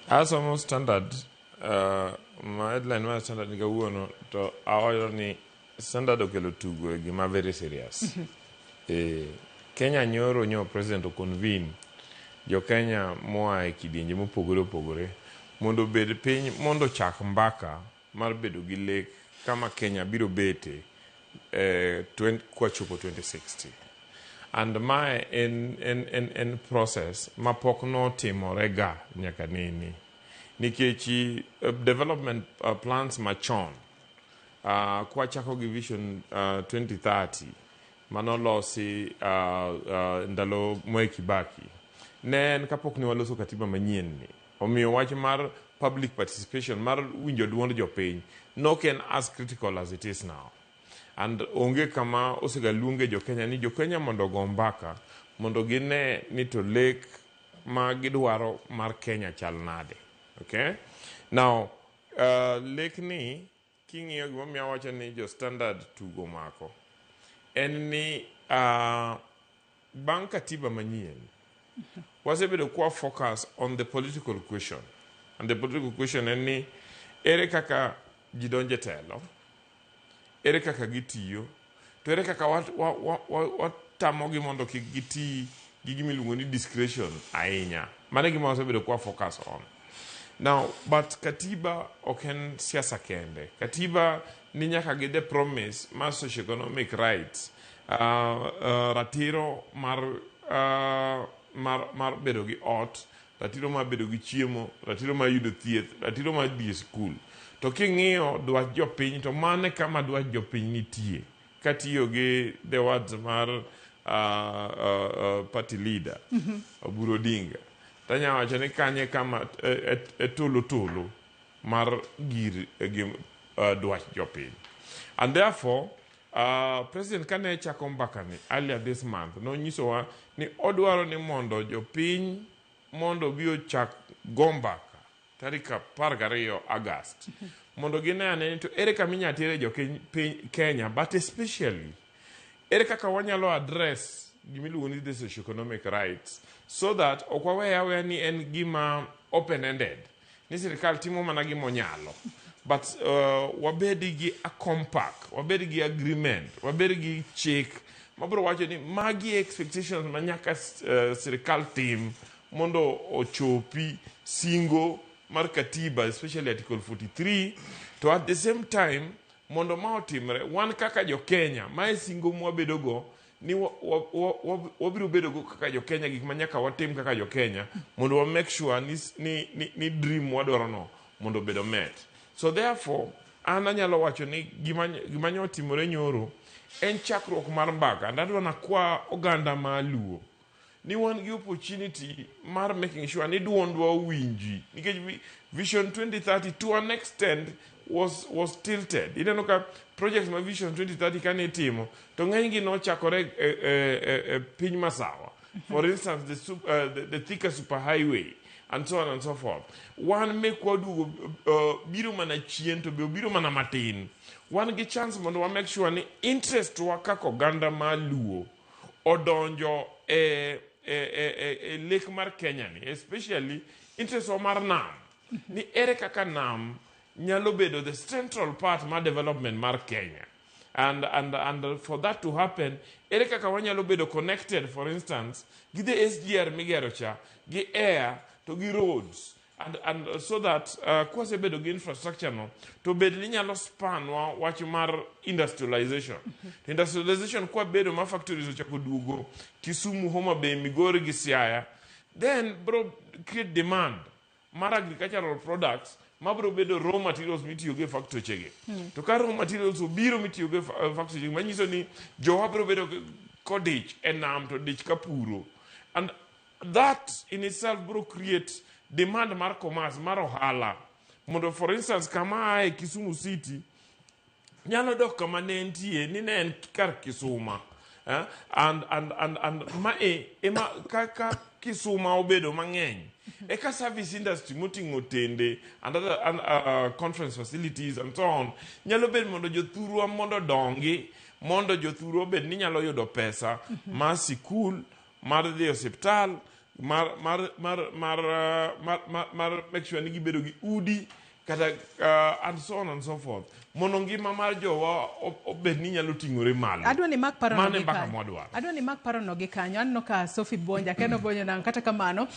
Asomo Standard, ma headline mar Standard ni kawuono to awacho ni Standard okelo tugo e gima very serious. Kenya nyoro nyo president o convene jo Kenya moa e kidienje mopogore opogore mondo obed piny mondo ochak mbaka mar bedo gi lek kama Kenya biro bete kwachopo 2060. And mae en process mapok notimore ga nyaka nene. Nikech development plans machon, kwachako gi Vision 2030 manolosi ndalo Mwai Kibaki, ne en kapok ne waloso katiba manyien ni. Omiyo wach mar public participation, mar winjo duond jopiny, nok en as critical as it is now. And onge kama osega luonge jo Kenya ni jo Kenya mondo ogo mbaka mondo gine ni to lek ma gidwaro mar Kenya chal nade. Okay? Now, lek ni king'iyo gimomiyo awacho ni jo Standard tugo mako en ni bang' katiba manyien wasebedo kwa focus on the political question, and the political question en ni ere kaka ji donjo e telo, ere kaka gitiyo, to ere kaka watamogi mondo kik giti gi gima iluongo ni discretion ahinya. Mano e gima wasebedo kwa focus on now. But katiba ok en siasa kende. Katiba ni nyaka gi the promise mar socioeconomic rights, ratiro mar bedo gi ot, ratiro mar bedo gi chiemo, ratiro mar yudo thieth, ratiro mar dhi e sikul. To king'iyo dwach jopiny, to mano e kama dwach jopiny nitie. Katiyo gi the words mar party leader Oburu Odinga, tanya wacho ni kanye kama e tulu tulu mar gir dwach jopiny. And therefore, president kane chako mbakani earlier this month, nonyisowa ni odwaro ni mondo jopiny mondo obi ochak go mbaka tarik 12 August mondo gine ane ni to ere kama inyalo tere jo piny Kenya, but especially ere kaka wanyalo address gimiluongo ni the socioeconomic rights, so that ok wawe aweya ni en gima open ended ni sirikal timo mana gima onyalo, but wabed gi a compact, wabed gi agreement, wabed gi chik mabiro wacho ni magi expectations ma nyaka sirikal tim mondo ochopi singo mar katiba, especially article 43. To at the same time, mondo ma otimre, wan kaka jo Kenya, mae singo mwabedogo ni wabiro bedogo kaka jo Kenya, gik ma nyaka watim kaka jo Kenya mondo wa make sure ni dream mwadwaro no mondo obed met. So therefore, an anyalo wacho ni gima nyo otimore nyoro en chakruok mar mbaka, and adwa nakwa oganda ma Luo ni wan gi opportunity mar making sure ni duondwa owinji, nikech Vision 2030 to an extent was tilted. Ineno ka project ma Vision 2030 kane itimo, to ng'eny gi nochakore e piny masawa, for instance the Thika super highway and so on and so forth. Wan mekwa duogo biro mana chien, to be obiro mana matin. Wan gi chance mondo wa make sure ni interest wa kaka oganda ma Luo odonjo e lek mar Kenya ni, especially interest wa mar nam, ni ere kaka nam nyalo bedo the central part mar development mar Kenya. And for that to happen, ere kaka wanyalo bedo connected, for instance, gi the SGR migero cha, gi air to gi roads, and so that kwasebedo gi infrastructure no, to bed ni nyalo spanwa wach mar industrialization. Industrialization kwabedo ma factories ochako duogo Kisumu, Homa Bay, Migori gi Siaya, then bro create demand mar agricultural products mabiro bedo raw materials mitiyogo e factory chegi. To ka raw materials obiro mitiyogo e factory chegi, manyiso ni jowa biro bedo kodich e nam to dich ka puro, and that in itself biro create demand mar commerce, mar ohala, mondo, for instance, kama ae Kisumu City nyalo dok kama ne entie ni ne en kar Kisuma, eh? And mae ema ka Kisuma obedo mang'eny, eka service industry moting'o tende and other and conference facilities and so on nyalo bedo mondo jothurwa mondo dongi, mondo jothurwa obed ni nyalo yudo pesa mar sikul, mar dhi e osiptal. mar mar mar mar uh, mar, mar, mar make sure ni gibedo gi udi kata and so on and so forth mondo ngima mar jowa obed ni nyalo ting'ore malo. Adwa ni mak parono Mano e gi mbaka kanyo. mwadwaro. Adwa ni mak parono gi kanyo. Aneno ka Sophie Bonja kendo Bonja nang' kata kamano.